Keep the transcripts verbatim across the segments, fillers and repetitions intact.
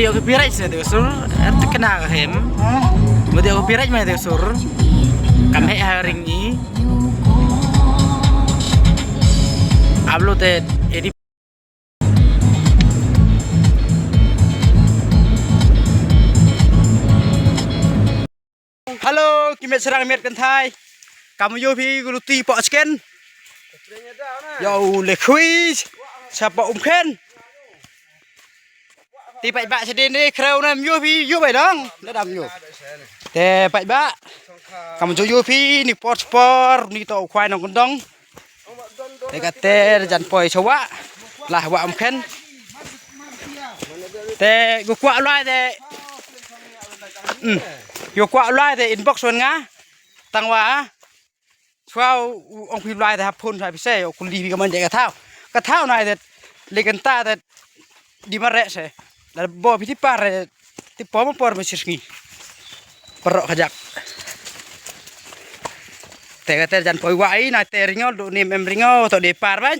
Copyright sa te sur, er te kena ka hem. Mo te copyright ma te sur. Kam heh ha ring ni. Upload te edit. Hello, ki met syrang met kynthai. Kam ïoh phi ku luti pok chicken. Ïoh le khui. Sa pok um khen. Te paidbah sha dien de khreu na ym ïoh phi ïoh bai dong. Na dam ïoh. Te paidbah. Kam ïoh phi ni por por ni to khwai nongkyndong. Te kata jan poi sha wah. Lah wah um khen. Te gu kwah u lai te. Hmm. Gu kwah u lai te inbox wan nga. Tang wah. Chwa u ong phi u lai te ha phone sa phi se u kuli phi ka man de ka thaw. Ka thaw na te le kan ta te di ma re se. La bo phi ti par te ti po mo por me sir sngi. Perok kajak. Te kata jan poi wah ai na te ringol du nim em ringol to de par ban.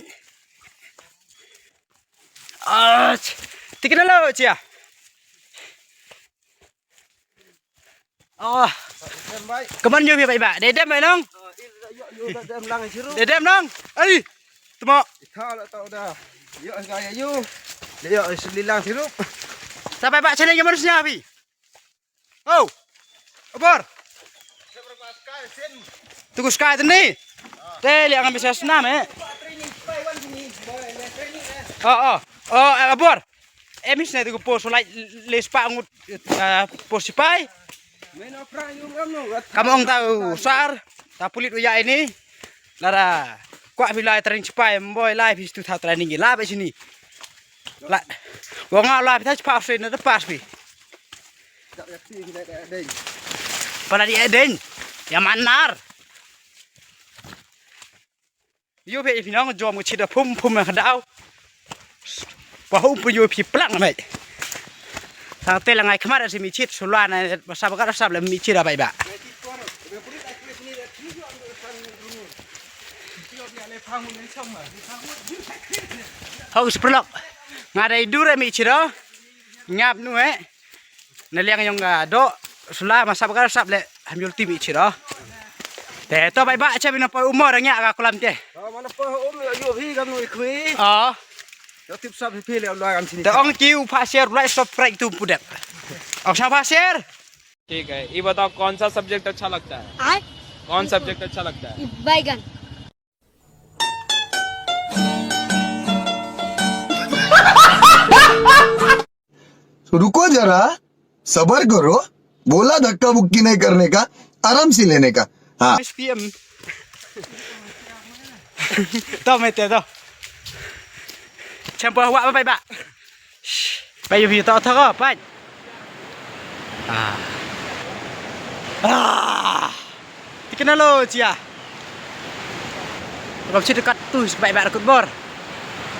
Ah, ti kena lo chia. Oh. Kaman yu phi bai ba. Dedem bai nong. Dedem nong. Ai. Temo. Tha la tau da. Yo ga ya yu. Yo sli lang sirup. Sa bai ba chene nyaman snya phi. Oh. Abor. Tuku sky tni. Te liang ambil saya senam eh. Oh oh. Oh eh, abor. Emis ne tuku pos lai le spa ngut eh, pos sipai. Kam ong tau sar ta pulit uya ini. Lara kwah phi lai training sipai mboi lai phi stu tau training la ba sini. La. Wa nga la phi ta sipai Australia na ta pas phi. Pala di edeng. Ya manar. Yo phi phi nong jom ngi chida phum phum na khadau. Wa hum pu yo phi plang mai. Sa te la ngai khmar si mi chit sulwa na ba sab ka sab la mi chida bai ba. Hau seperlok. Nga dai dure mi chida. Ngap nu eh. Na liang yong ga do sula ma sap ga sap le ham yul timi chiro. Te to bai ba cha bino poi umor nya ga kulam te. Mana po um yo yo hi gam nu ikhui. Oh. Yo tip sap hi phi le lo gam sini. Te ong ki u pha share like subscribe tu pudek. Ong sa pha share. ठीक है, ये बताओ कौन सा सब्जेक्ट अच्छा लगता है? आय? कौन सब्जेक्ट अच्छा लगता है? बैगन। रुको जरा, सबर करो, बोला धक्का मुक्की नहीं करने का, आराम से लेने का। हाँ। Miss P M. To mete to. Champa wa bai ba. Bai yu to to ko pai. Ah. Ah. Tikna lo chia. Rom sit kat tu sebaik baik rekut bor.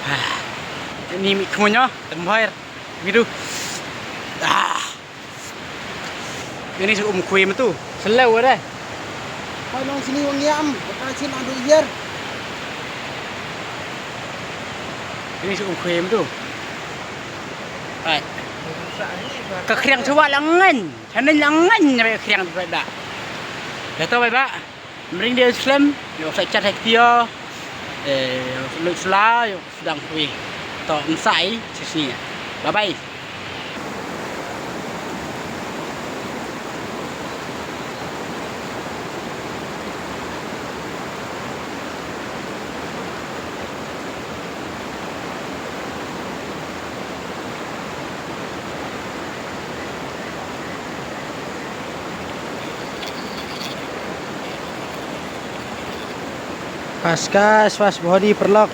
Ah. Ini mi kmunyo temboir. Gitu. Ah. Ini su um khui matu. Selew deh. Hai long sini wang yam. Kata chin adu yer. Ini su um khui matu. Hai. Ka khriang chwa la ngan. Chanin la ngan ba ka khriang ba da. Ya to bai ba. Mring dia slem. Yo sa chat hek tio. Eh, yo lut sla yo. Sedang kui. To nsai sisnya. Bye bye. Pas kas, pas body perlok.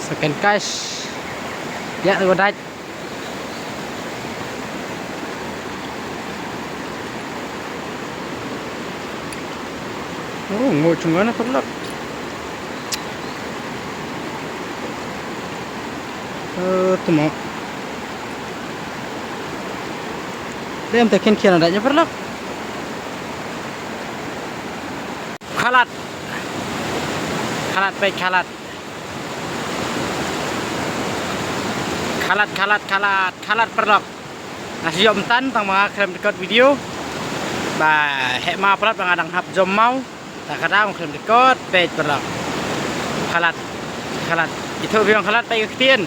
Kan kais. Ïa, tu dait. Oh, ngo chunga na paralok. Eh, tu mo. Dem te khin khian dait ïa paralok. Khalat. Khalat, peit khalat. Khalat, khalat, khalat, khalat paralok. Nga shu ïoh mynta tang ba nga khlem record video. Ba heh ma paralok ba nga dang hap jom maw. Ta ka dang khlem record peit paralok. Khalat, khalat. Itu biang khalat peit ka ktien.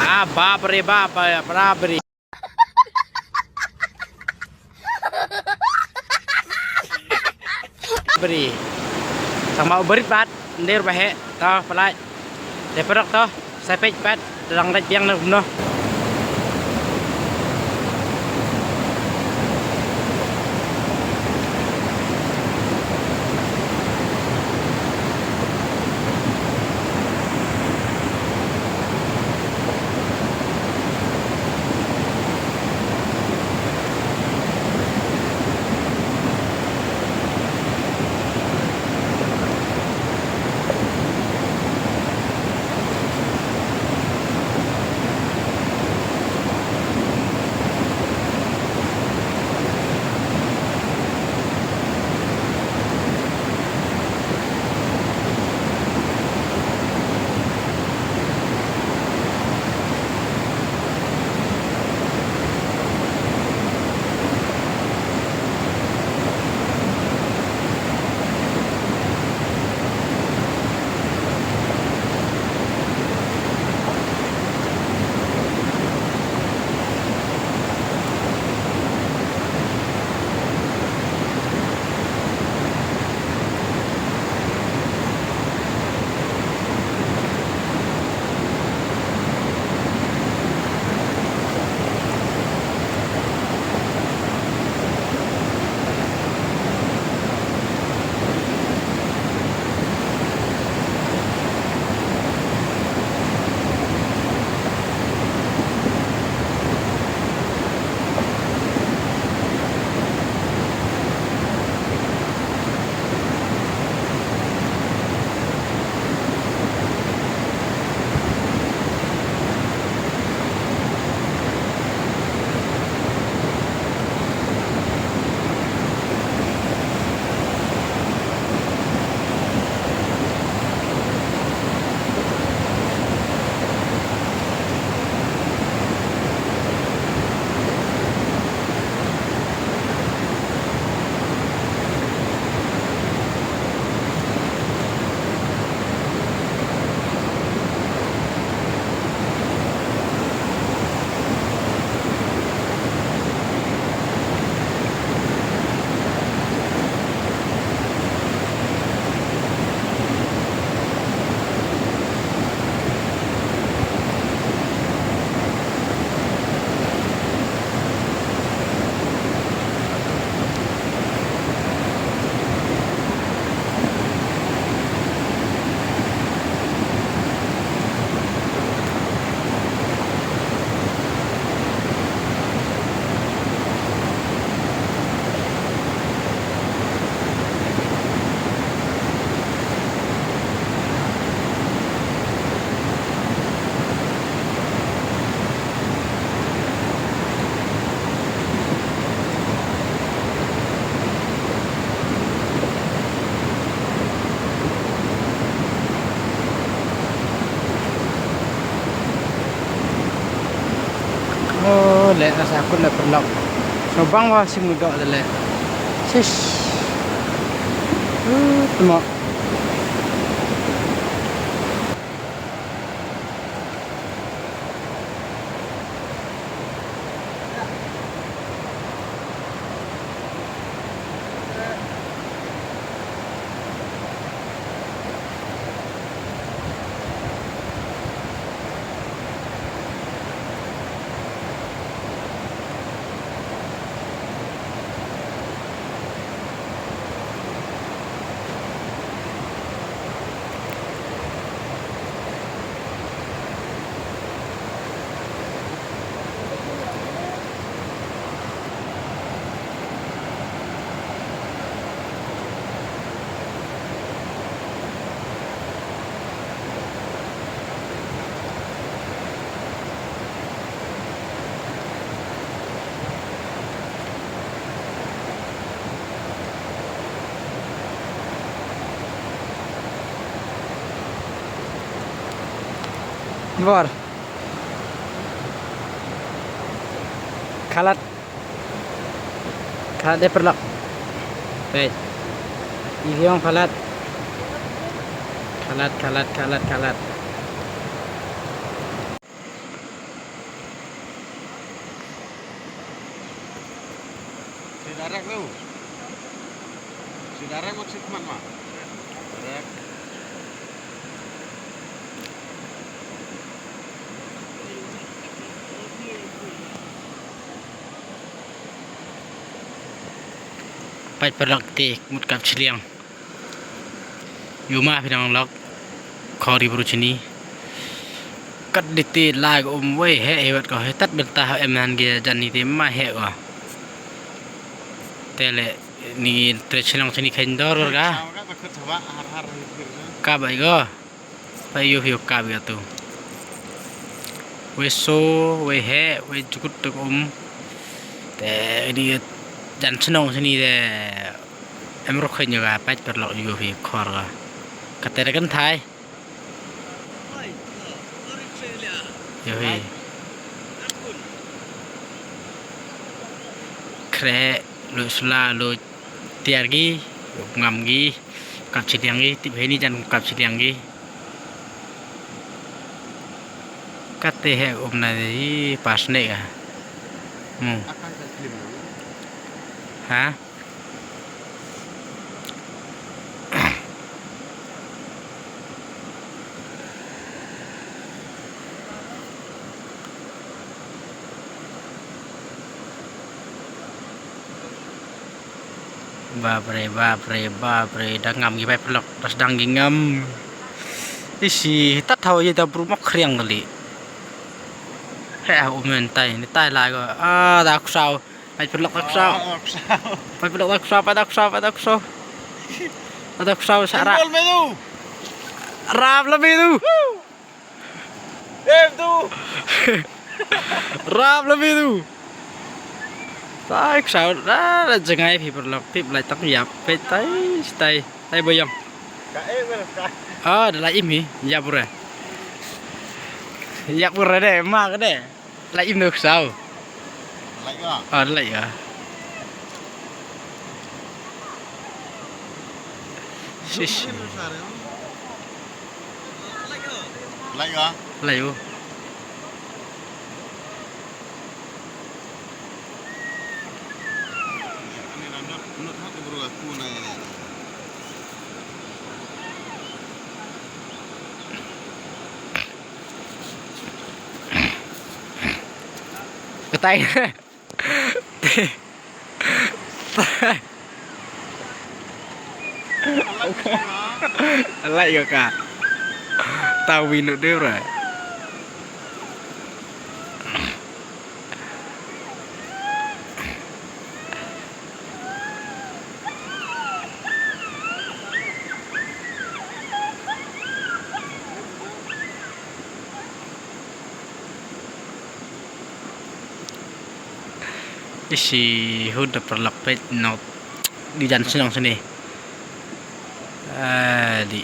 Ah, bapre, bapre, bapre. Bri. Tang ba u brit bad, ndir ba heh, to, pynlait. Te paralok to, sa peit pat, dang lait biang na kumno. Oh, leh, rasa aku leh paralok. Sngewbang ba shim u doh leh. Shish. Uh, tmo. Bor. Khalat. Khalat de paralok. Peit. Ïong khalat. Khalat, khalat, khalat, khalat. Si direct tu. Si direct mat si khmat ma. Direct. Peit paralok te mut kap chiliang. Ïu ma phi nang lok khor ri bru chini. Kat di te lai ko um wei he he wat ko he tat benta ha em nan ge jan ni te ma he ko. Te le ni tre chinong chini khen dor ka. Ka bai ko. Bai ïu ïu ka bi ka tu. Wei so, wei he, wei jukut tuk um. Te ni jan chinong chini te. Em ruk khen ïu ka pait paralok ïu hi khor ka. Ka te re kan thai. Ïu hi. Kre, lu sula, lu tiar gi, ngam gi, kap chiliang gi, tip heni jan kap chiliang gi. Kate he um na hi pas ne ka. Mu. Ha? Bapre, bapre, bapre, da ngam ki bai paralok, da sdang ki ngam. Isi, tat thaw ye da bru mok khriang kali. He, u men tai, ni tai lai ko. Ah, da ksaw. Bai paralok da ksaw. Bai paralok da ksaw, bai da ksaw, bai da ksaw. Bai da ksaw, sara. Rap la me tu. Em tu. Rap la me tu. Tai ksaw da, da jngai phi paralok tip lai tang yap pe tai tai tai boyang. Ka em ka. Ah, da lai im hi yap re. Yap re de ma ka de. Lai im no ksaw. Lai ka. Ah, lai ka. Sis. Lai ka. Lai u. Katai. Alai ka ka. Tau winu de ra. Isi hud da paralok peit no di jan sinong sini. Ah, di.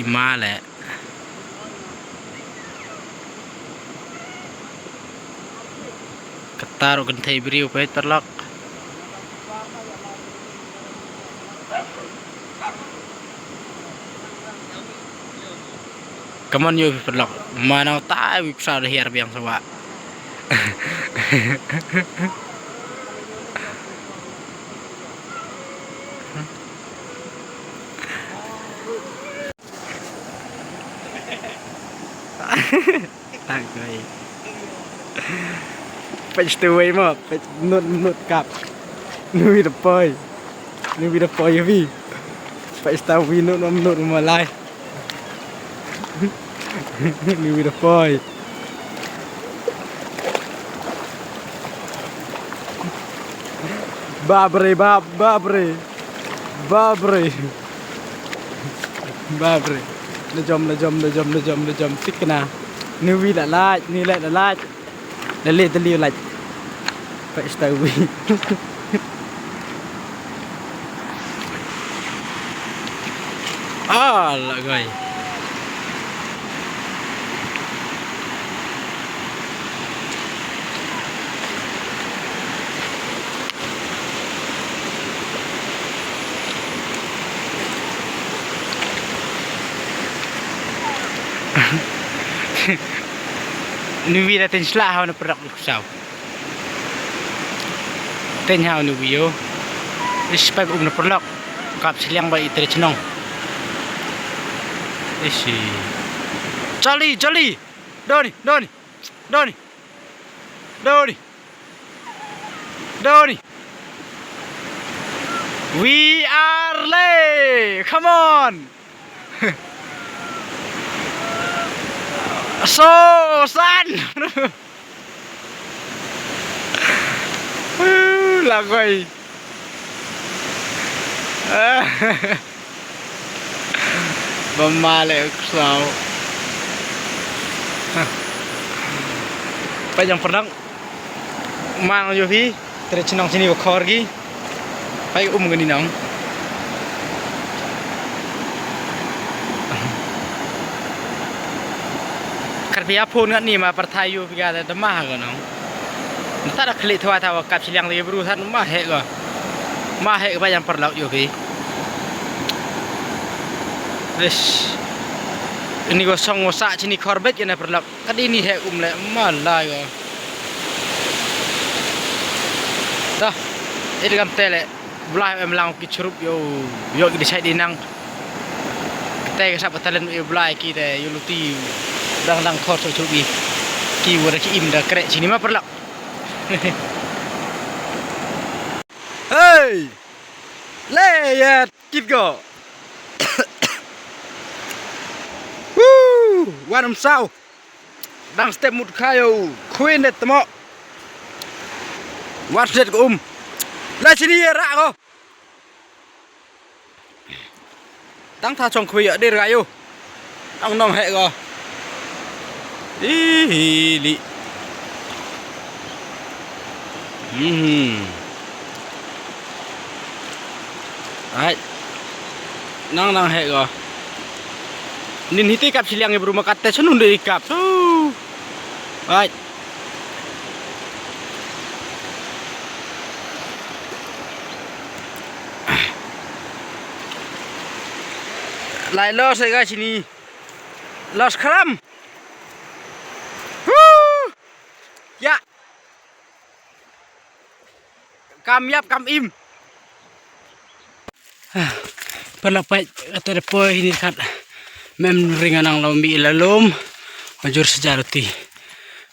Ima le. Kata ruh kynthei briew peit paralok. Come on ïu phi paralok. Mano tai wi ksa da hiar biang sawa. Tang koi. Peit stu wei mo, peit nut nut kap. Nui da poi. Nui da poi wi. Peit stu wei nut nut nut mo lai. Nui da poi. Babre, bab, babre. Babre. Babre. La jom, la jom, la jom, la jom, la jom. Tikna. Ni wi la laj, ni la la laj. La le tali laj. Pa ista wi. Ah. Ah, la gai. Nui da ten sla ha na prak saw. Ten ha nui yo. Is pa um na prak. Kap siliang ba i tre chnong. Isi. Charlie, Charlie. Doni, Doni. Doni. Doni. Doni. We are late. Come on. So, san. Woo, la koi. Ba ma le u ksaw. Peit ïa u pyrnok. Mang ïa phi, tre chnong chini ba khor ki. Peit um kani nong. Khat phi ïa phone ngat ni ma pyrthai ïa phi ka da ma ha ka nong. Nta da khlieh thwa thwa kap siliang lagi bru san ma heh ka. Ma heh ka ba ïa u pyrlok ïa phi. Ish. Ini ko song ko sa chini khor beit ïa na pyrlok. Ka dei ni heh um leh ma lai ko. Dah. Ïa dei kam te leh. Blai em lang ki chrup ïa u. Ïa ki dei shai dei nang. Te ka sap ka talent ïa u Blai ki te ïa u luti. Dang dang khor so chrup ki. Ki wa da ki im da kreh chini ma pyrlok. Hey! Le ïa kit ko. Woo! Wan um saw. Dang step mut khayo. Khwin det tmo. Wan step ko um. La chini ïa ra ko. Tang tha chong khwin ïa der ga yo. Ang nong heh ko. Ih, hi, li. Hmm. Ai. Nang nang heh ko. Nin hiti kap siliang i bru ma kat te chunun de i kap. Tu. Ai. Lai lo se ga chini. Los kram. Woo! Ya. Kam yap kam im. Pala pait ata de poi hini khat. Mem ring anang lo mi la lum. Majur sejarati.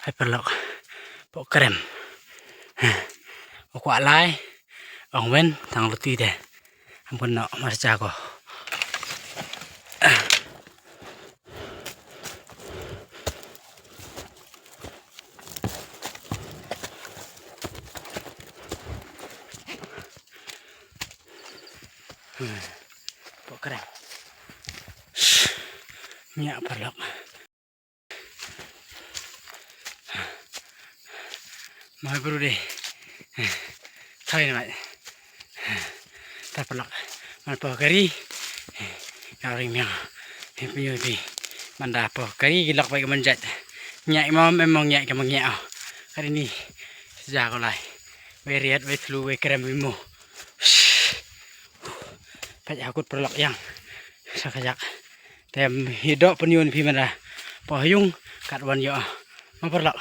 Hai pelok. Pok krem. Pok wak lai. Ong wen tang luti de. Ampun nok mas jago. Pok keren. Nyak parlok. Mai bru de. Thai na mai. Ta palak. Man po kari. Ya ring miang. He piu pi. Manda po kari gilak pai manjat. Nyak imam emang nyak kemang nyak. Kari ni. Sejak ko lai. Wei riat wei telu wei kerem wei mo. Pajak akut perlak yang. Sakajak. Tem hidok penyun pi mana. Poh yung kat wan yo. Ma perlak.